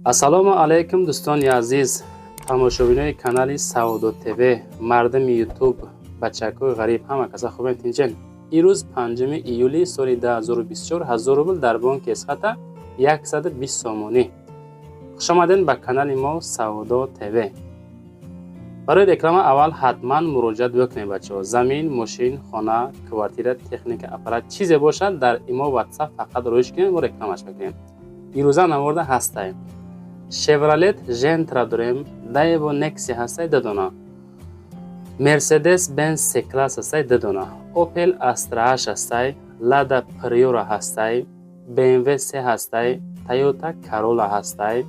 Ассалому алайкум, дӯстони азиз, тамошобинои канали Савдо ТВ, мардуми Ютуб, бачакҳои ғариб, ҳама каса хубен, тинчен? Ирӯз 5 июли соли 2024, 1000 рубл дар бонки Эсхата 120 сомонӣ. Хушомаден ба канали мо Савдо ТВ. Барои реклама аввал ҳатман муроҷиат бикунед, бачаҳо. Замин, мошин, хона, квартира, техника, аппарат, чизе бошад, дар имо, Ватсап фақат роиш кунед, мо рекламаш мекунем. Ирӯза наворда ҳастаем: Шевролет Жентра дорем, Даево Некси ҳастай, дудона, Мерседес Бенз С класс ҳастай, дудона, Опел Астра Аш ҳастай, Лада Приора ҳастай, БМВ Се ҳастай, Тойота Карола ҳастай,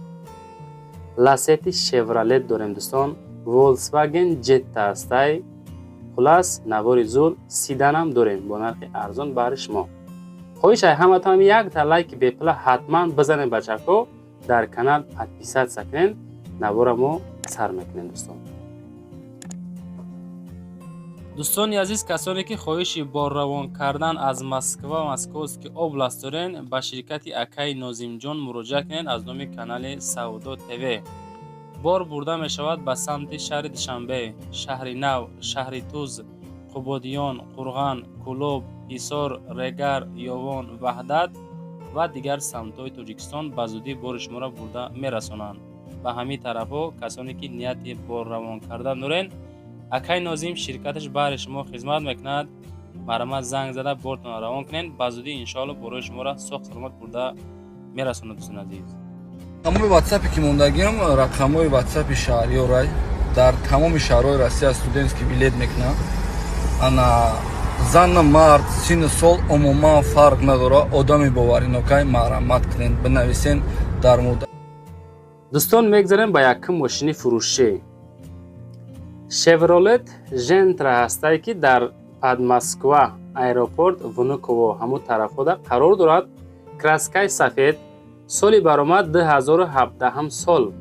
Ласети Шевролет дорем, дӯстон, Волксваген Джетта ҳастай. Хулас, навори зур, седанам дорем бо нархи арзон баҳри шумо. Хоҳишай ҳаматон, якта лайки бепула ҳатман бизанед, бачако, дар канал подписаться кунед. Навора мо сар мекунем, дӯстон. Дӯстони азиз, касоне ки хоҳиши борравон кардан аз Москва, Московский область дорен, ба ширкати акаи Нозимҷон муроҷиат кунед. Аз номи канали Савдо ТВ бор бурда мешавад ба самти шаҳри Душанбе, Шаҳри Нав, Шаҳри Туз, Қубодиён, Қурған, Кӯлоб, Ҳисор, Регар, Ёвон, Ваҳдат ва дигар самтҳои Тоҷикистон. Ба зудӣ бори шуморо бурда мерасонанд ба ҳамин тарафҳо. Касоне ки нияти борравон кардан дорен, акай Нозим ширкаташ баҳри шумо хизмат мекунад. Марҳамат, занг зада бортонро равон кунед. Ба зудӣ, иншоалло, борои шуморо соғ саломат бурда мерасонад, дӯстони азиз. Рақамҳои Ватсапе ки мондагиам, рақамҳои Ватсапи шаҳриёрай. Дар тамоми шаҳрҳои Россия студентский билет мекунад. Ана, зану мард, сину сол умуман фарқ надорад. Одами боваринокай, марҳамат кунед, бинависен дар муддат. Дӯстон, мегзарем ба якум мошини фурӯшӣ. Шевролет Жентра ҳастае, ки дар Подмосква, аэропорт Внуково, ҳамун тарафҳода қарор дорад. Краскаи сафед, соли баромад 2017 сол,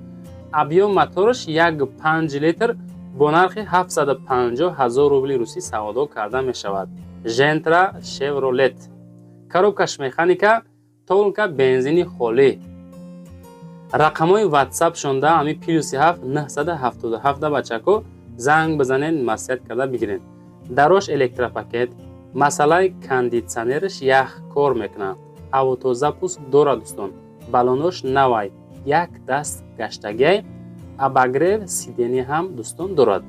объём мотораш 1,5 литр, бо нархи 750 ҳазор рубли русӣ савдо карда мешавад. Жентра Шевролет, коробкаш механика, только бензини холӣ. Рақамҳои Ватсап шонда ҳами +7 977, бачако, занг бизанед, маслиҳат карда бигиред. Дарош электропакет, масъалаи кондитсионераш ях кор мекунад, автозапуск дорад, дӯстон. Балонош навай, як даст гаштагиай, обогрев сиденья ҳам, дӯстон, дорад.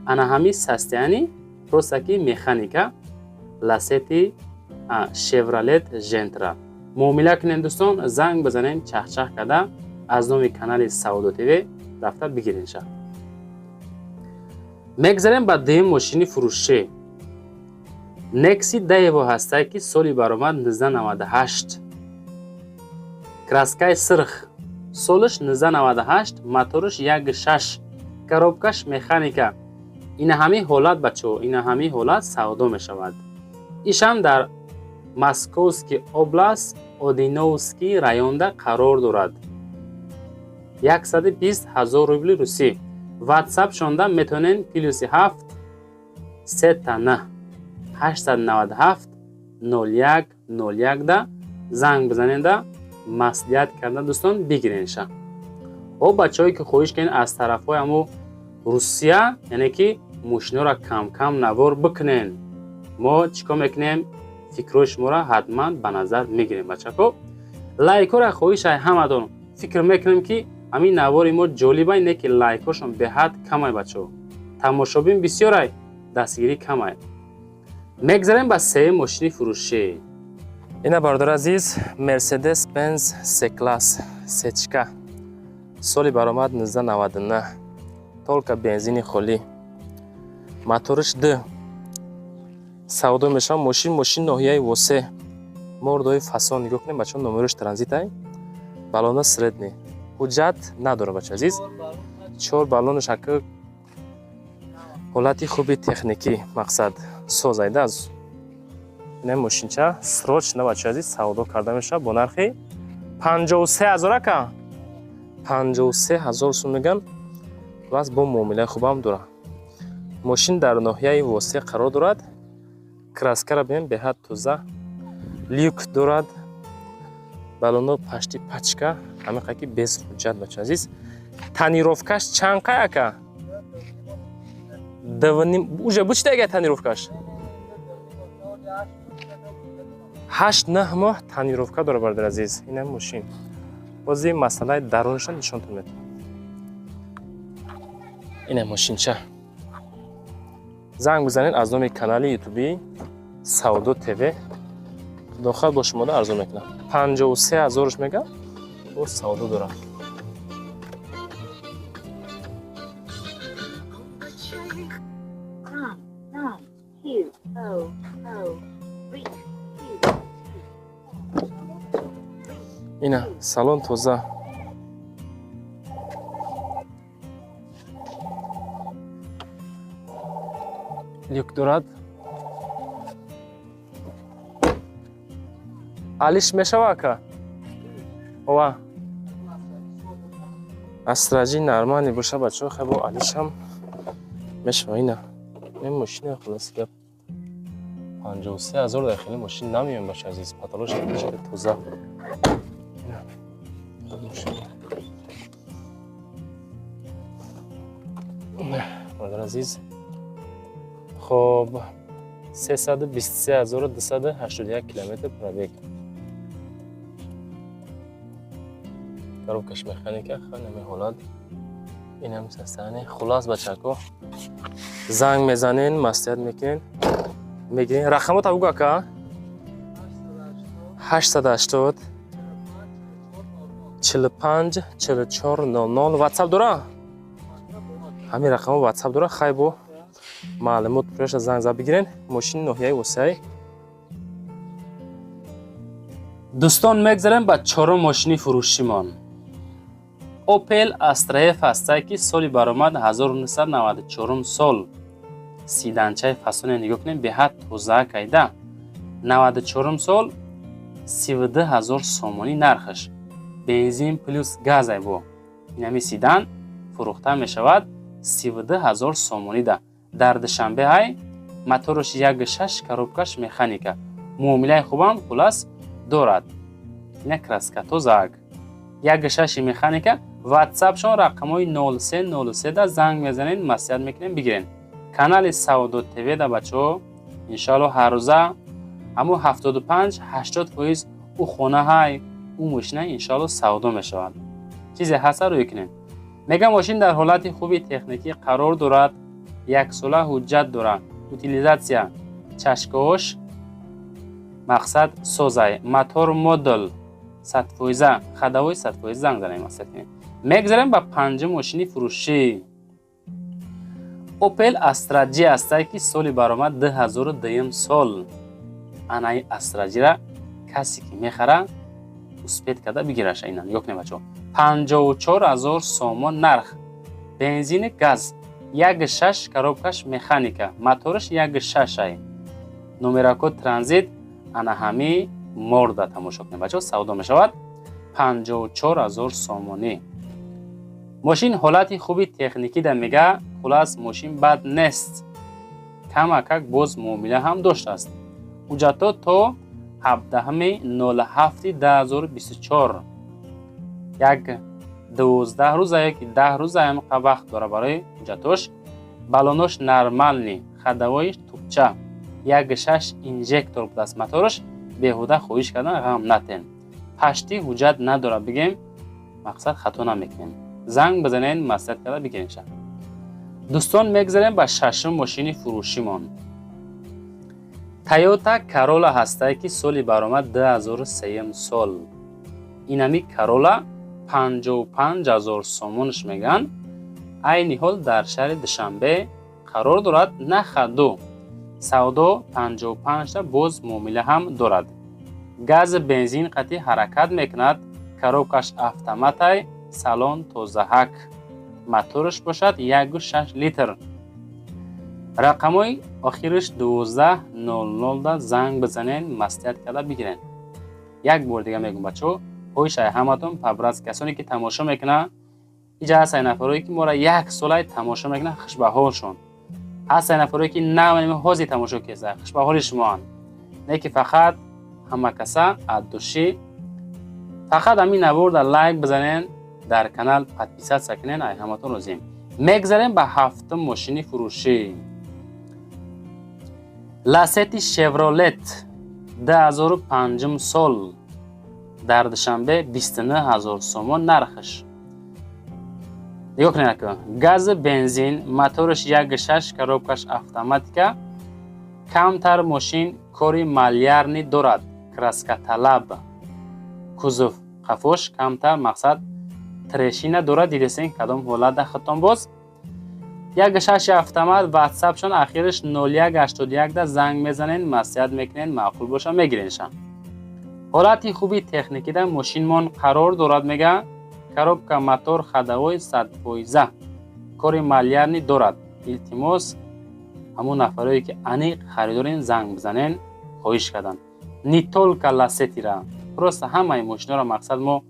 Ана ҳами состояние, просто ки механика. Ласети Шевролет Жентра муомила кунем, дӯстон, занг бизанем, чахчах карда аз номи канали Савдо ТВ рафта бигиренша. Мегзарем ба дуюм мошини фурӯшӣ. Некси Даево ҳастае, ки соли баромад 1998, краскаи сирх, солаш 1998, мотораш 1,6, коробкаш механика. Ина ҳамин ҳолат, бачаҳо, ина ҳамин ҳолат савдо мешавад. Ишам дар Московский область, Одиновский районда қарор дорад. 120 ҳазор рубли русӣ. Ватсап шонда метавонед +7 сета 897 01 01 да занг бизанеда, маслиҳат карда, дӯстон, бигиренша. О, бачаҳое ки хоҳиш кунед аз тарафҳои ҳамо Русия, яъне ки мошиноро камкам навор бикунен, мо чӣ кор мекунем? Фикрҳои шуморо ҳатман ба назар мегирем, бачако. Лайкҳоро хоҳишай ҳаматон. Фикр мекунем, ки ҳамин навори мо ҷолибай, не ки лайкҳошон беҳад камай, бачаҳо. Тамошобин бисёрай, дастгирӣ камай. Мегзарем ба сеюм мошини фурӯшӣ. Ина, бародари азиз, Мерседес Бенз С класс сечка, соли баромад 1999, только бензини холӣ, моториш д савдо мешавад мошин. Мошин ноҳияи Восе, мордои фасон. Нигоҳ кунем, бачаҳо, номерош транзитай, баллона средний, ҳуҷҷат надорад, бача азиз. Чор баллонаш ака ҳолати хуби техникӣ, мақсад созайда. Аз ина мошинча срочно, бача азиз, савдо карда мешавад бо нархи 53 000, ака, 53 000 сум меган. Бас бо муомилаи хубам дорад. Мошин дар ноҳияи Восе қарор дорад. Краскара бинем, беҳад тоза, люк дорад, баллоно пашти пачка. Ҳамиқа ки без ҳуҷҷат, бача азиз. Тонировкаш чанд қай, ака? Дувним уже бучида тонировкаш? 8-9 моҳ тонировка дора, бародар азиз. Инам мошин. Бози масъалаи дарунашро нишонтон медиҳам. Инам мошинча. Занг бизанед аз номи канали ютуби Савдо ТВ. Худохоҳ бо шумода арзон мекунам. 53 ҳазорш мегам, боз савдо дорам. Ина салон тоза. Люк дорад. Алиш мешава, ака? Ова. Астра Джи нормальный боша, бачаҳо, хебо алишам мешава. Ина. Ин мошина, хулоси гап, 53 ҳазор дар хеле мошин намеём, бача азиз. Потолош тоза. Ина. Мошин. Бародар азиз. Хоб, 323 281 километр пробег. Коробкаш механика, ханами ҳолат. Инам состояние. Хулас, бачако. Занг мезанен, маслиҳат мекунен. Мегирен. Рақамота бугу, ака? 880 45 44 00. WhatsApp дора? Ҳамин рақамо WhatsApp дора. Хай, бо маълумот преша занг зад бигирен. Мошини ноҳияи Восай. Дӯстон, мегзарем ба чорум мошини фурӯшимон. Opel Astra F ҳастае, ки соли баромад 1994 сол. Седанчаи фасоне нигоҳ кунем, беҳад тоза кайда. 94 сол, 32 ҳазор сомонӣ нархаш. Бензин плюс газай бо. Инами седан фурӯхта мешавад 32 ҳазор сомонида. Дар Душанбе ҳай, мотораш 1,6, коробкаш механика. Муомилаи хубам хулас дорад. Ина краска тозаак. 1,6 механика. Ватсапшон рақамҳои 0303 да занг мезанед, маслиҳат мекунем, бигирен. Канали Савдо ТВ да, бачаҳо, иншоалло ҳаррӯза ҳамун 75-80% ӯ хона ҳай, ӯ мошина иншоалло савдо мешавад. Чизе ҳаста, рӯй кунем. Мега, мошин дар ҳолати хуби техникӣ қарор дорад, яксола ҳуҷҷат дорад, утилизация, чашкаош мақсад созай, мотор модул 100%, ходовой 100%. Занг занем, маслиҳат кунем. Мегзарем ба панҷум мошини фурӯшӣ. Opel Astra G ҳастае, ки соли баромад 2002 сол. Анаи Astra G-ра касе ки мехара, успеть карда бигираша. Ина нигоҳ кунед, бачаҳо. 54 ҳазор сомон нарх. Бензини газ, 1,6, коробкаш механика, мотораш 1,6 ай. Номерако транзит. Ана ҳами морда тамошо кунед, бачаҳо, савдо мешавад 54 ҳазор сомонӣ. Мошин ҳолати хуби техникӣ да мега, хулас, мошин бад нест. Камакак боз муомила ҳам доштааст. Ҳуҷҷатҳо то 17.07.2024, як 12 рӯза яки 10 рӯза ҳамқа вақт дора барои ҳуҷҷатош. Балонош нормальный, ходовоиш тупча, 1,6 инжектор будааст мотораш. Беҳуда хоҳиш кардан ғам натен. Пашти ҳуҷҷат надора, бигем, мақсад хато намекунем. Занг бизанед, маслиҳат карда бигиренша. Дӯстон, мегзарем ба шашум мошини фурӯшимон. Тойота Corolla ҳастае, ки соли баромад 2003 сол. Инами Corolla 55 ҳазор сомонш мегӯянд. Айни ҳол дар шаҳри Душанбе қарор дорад, на хаду. Савдо 55 та, боз муомила ҳам дорад. Гази бензин қатъи ҳаракат мекунад, коробкаш автоматай, салон тозаҳак. Мотораш бошад 1,6 литр. Рақамҳои охириш 1200 да занг бизанед, маслиҳат карда бигиред. Як бор дига мегӯм, бачаҳо, хоҳишай ҳаматон по-братски, касоне ки тамошо мекунанд, иҷа ҳастай нафарое ки моро як солай тамошо мекунанд, хушбаҳолшон. Ҳастай нафарое ки нав ҳозир тамошо кеса, хушбаҳоли шумоанд. Не ки фақат ҳама каса аз души Фақат ҳамин наворда лайк бизанен, дар канал подписаться кунен, ай ҳаматон розием. Мегзарем ба ҳафтум мошини фурӯшӣ. Ласети Шевролет 2005 сол, дар Душанбе, 29 000 сомон нархаш. Нигоҳ кунед, ака: гази, бензин, мотораш 1,6, коробкаш автоматика. Камтар мошин кори малярный дорад, краскаталаб, кузов қафош камтар, мақсад, трещина дорад. Дидесен, кадом ҳолат худтон боз. 1,6, автомат. Ватсапшон ахираш 0181 да занг мезанен, маслиҳат мекунен, маъқул боша, мегиренша. Ҳолати хуби техникида мошинмон қарор дорад, мега. Коробка, мотор, ходовой 100%, кори малярный дорад. Илтимос, ҳамон нафарое ки аниқ харидорен, занг бизанен, хоҳиш кардан. Не только Ласетира, просто ҳамаи мошиноро, мақсад, мо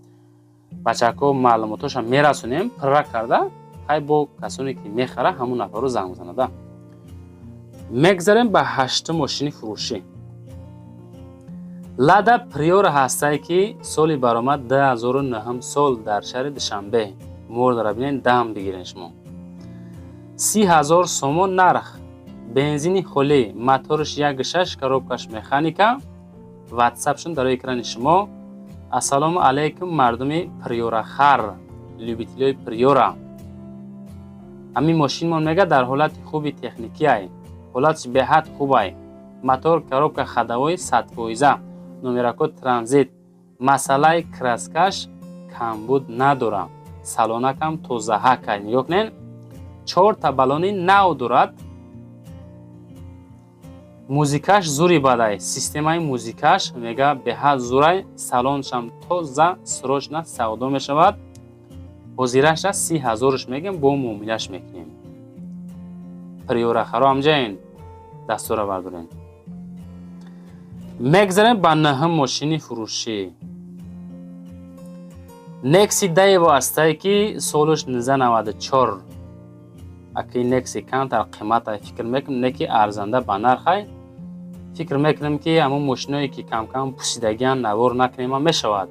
бачаҳко маълумотоша мерасонем пурра карда. Хай, бо касоне ки мехара, ҳамон нафарро занг бизанада. Мегзарем ба ҳаштум мошини фурӯшӣ. Лада Приора ҳастае, ки соли баромад 2009 сол, дар шаҳри Душанбе. Мордара бинен, дам бигирен шумо. 30 000 сомон нарх, бензини холӣ, мотораш 1,6, коробкаш механика. Ватсапшон дар экрани шумо. Ассалому алайкум, мардуми приорахар, любителёи Приора. Ҳамин мошинмон, мега, дар ҳолати хуби техникиай, ҳолатш беҳад хубай: мотор, коробка, ходовой 100%, номерако транзит. Масъалаи краскаш камбуд надора, салонакам тозаҳакай. Нигоҳ кунед, чорта баллони нав дорад. Музикаш зури бадай, системаи музикаш, мега, беҳад зурай. Салоншам тоза, срочно савдо мешавад. Ҳозираша 30 000-ш мегем, бо муомилаш мекунем. Приорахаро ҳамҷаин дастура бардорем. Мегзарем ба наҳум мошини фурӯшӣ. Некси Даево ҳастае, ки солаш 1994. Аки Некси камтар қиматай, фикр мекунам, не ки арзанда ба нархай. Фикр мекунам, ки ҳамон мошиное ки камкам пусидагиан, навор накунем мешавад.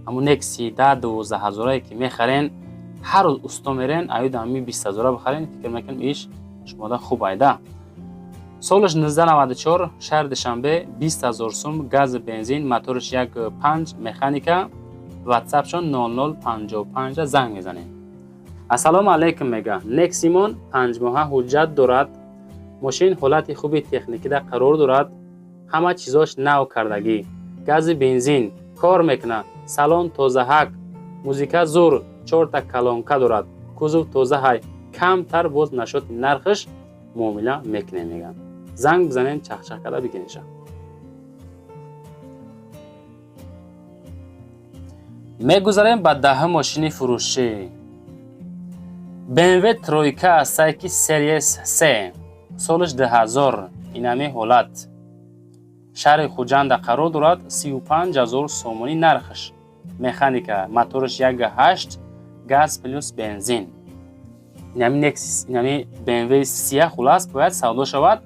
Ҳамон Некси 10-12 ҳазорае ки мехарен, ҳар рӯз усто мерен, аюд ҳами 20 ҳазора бихарен, фикр мекунам, иш шумода хуб айда. Солаш 1994, шаҳри Душанбе, 20 000 сум, гази, бензин, мотораш 1,5, механика. Ватсапшон 0055 занг мезанем. Ассалому алайкум, мега, Нексимон 5 моҳа ҳуҷҷат дорад. Мошин ҳолати хуби техникида қарор дорад, ҳама чизош нав кардагӣ, гази, бензин, кор мекунад, салон тозаҳак, музика зур, чорта колонка дорад, кузов тозаҳай. Камтар боз нашоти нархаш муомила мекунем, мегӯянд. Занг бизанем, чахчах карда бигиреша. Мегузарем ба даҳум мошини фурӯшӣ. БМВ тройка ҳастае, ки серия се, солаш 2000, инами ҳолат, шаҳри Хуҷанда қарор дорад, 35 000 сомонӣ нархаш, механика, мотораш 1,8, газ плюс бензин. Инами Нексис, инами БМВ сия, хулас, бояд савдо шавад.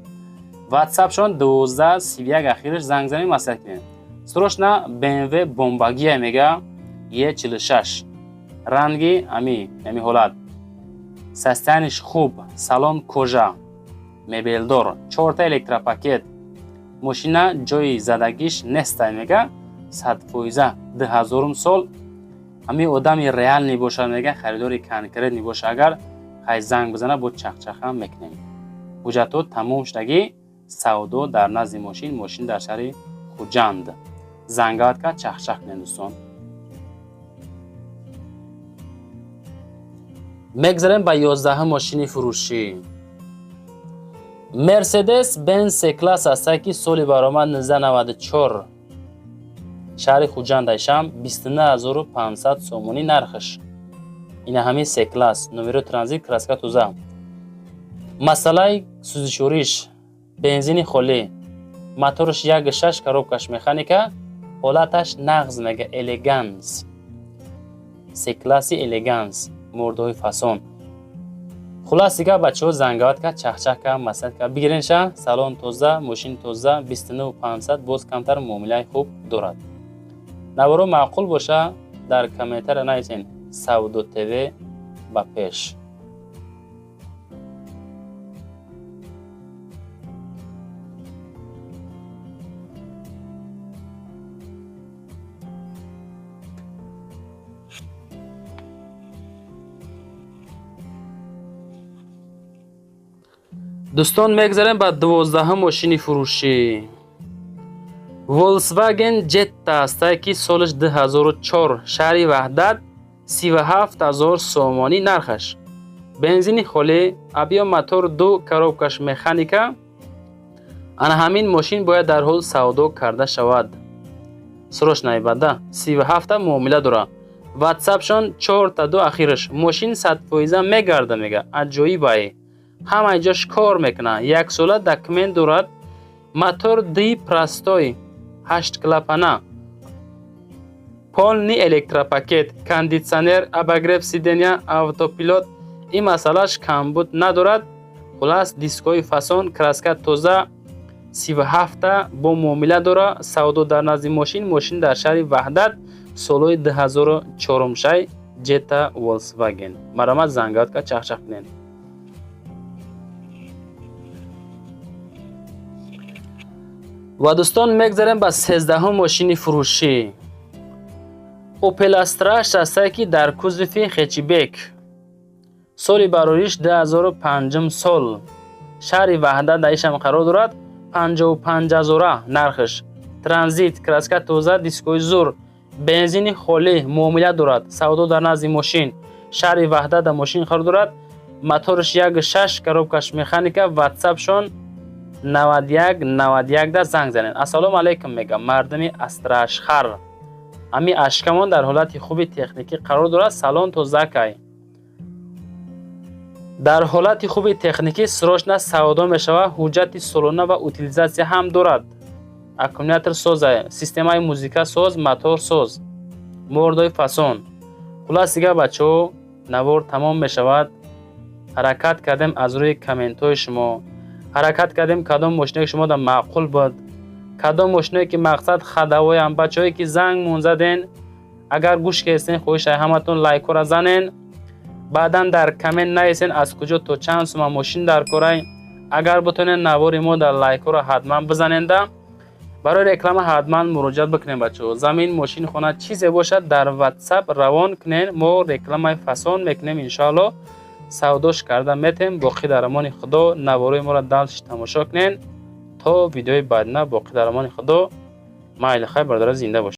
Ватсапшон 1231 ахираш, занг занем, маслиҳат кунем срочно. БМВ бомбагия, мега, Е46 ранги, ами ҳолат, состояниш хуб, салон кожа, мебелдор, чорта электропакет. Мошина ҷои задагиш нестай, мега, 100%, 2000-ум сол. Ҳами одами реальный бошад, мега, харидори конкретный боша, агар хай занг бизана, бо чахчахам мекунем. Ҳуҷҷатҳо тамом шудагӣ, савдо дар назди мошин. Мошин дар шаҳри Хуҷанд. Зангават кард, чахчах кунем, дӯстон. Мегзарем ба 11-ум мошини фурӯшӣ. Мерседес Бенз С класс ҳастае, ки соли баромад 1994, шаҳри Хуҷанд айшам, 29500 сомонӣ нархаш. Ина ҳамин С класс, номеро транзит, краска тоза, масъалаи сӯзишвориш, бензини холӣ, мотораш 1,6, коробкаш механика. Ҳолаташ нағз, мега, элеганс, С класси элеганс, мурдои фасон. Хулас дигар, бачаҳо, зангават кард, чахчах кард, маслиҳат кард, бигиренша. Салон тоза, мошин тоза, 29 500, боз камтар муомилаи хуб дорад. Наворо маъқул боша, дар комментария нависен: Савдо ТВ ба пеш. Дӯстон, мегзарем ба 12-ҳум мошини фурӯшӣ. Volkswagen Jetta ҳастае, ки солаш 2004, шаҳри Ваҳдат, 37 000 сомонӣ нархаш, бензини холӣ, объём мотор 2, коробкаш механика. Ана ҳамин мошин бояд дар ҳол савдо карда шавад. Срочно бада, 37-та муомила дора. Ватсапшон 4-та 2 ахираш. Мошин 100% мегарда, мега, аҷоибае, ҳамаи ҷош кор мекунад, яксола документ дорад. Мотор ди простой, ҳашт клапана, полный электропакет, кондитсионер, обогрев сидения, автопилот, ин масъалаш камбуд надорад. Хулас, дискҳои фасон, краска тоза, 37-та бо муомила дора. Савдо дар назди мошин. Мошин дар шаҳри Ваҳдат, солҳои 2004 шай, Jetta Volkswagen. Марамат, зангатка чахчах кунед. Ва дӯстон, мегзарем ба 13-ҳум мошини фурӯшӣ. Opel Astra ҳастае, ки дар кузови хэтчбек, соли барориш 2005 сол, шаҳри Ваҳдат дар ишам қарор дорад, 55 ҳазора нархаш, транзит, краска тоза, дискҳои зур, бензини холӣ, муомила дорад. Савдо дар назди мошин, шаҳри Ваҳдат дар мошин қарор дорад. Мотораш 1,6, коробкаш механика. Ватсапшон 91 91 да занг занед. Ассалому алайкум, мегам, мардуми астрашхар. Ҳами ашкамон дар ҳолати хуби техникӣ қарор дорад, салон тозакай, дар ҳолати хуби техникӣ, срочно савдо мешавад. Ҳуҷҷати солона ва утилизация ҳам дорад. Аккумулятор соза, системаи музика соз, мотор соз, мордои фасон. Хулас, дигар, бачаҳо, навор тамом мешавад. Ҳаракат кардем, аз рӯи комментҳои шумо ҳаракат кардем, кадом мошиное ки шумо да маъқул буд, кадом мошиное ки мақсад ходовойам. Бачаҳое ки занг мон заден, агар гӯш кестен, хоҳиш ҳаматон лайкҳоро занен, баъдан дар коммент нависен, аз куҷо то чанд сума мошин дар корай. Агар бутонен, навори мо дар лайкҳоро ҳатман бизаненда. Барои реклама ҳатман муроҷиат бикунем, бачаҳо. Замин, мошин, хона, чизе бошад, дар Ватсап равон кунен, мо рекламаи фасон мекунем, иншоалло, савдош карда метем. Боқӣ дар амони Худо, наворои моро дальше тамошо кунен. То видеои баъдина, боқӣ дар амони Худо. Майли, хайр, бародаро, зинда бошед.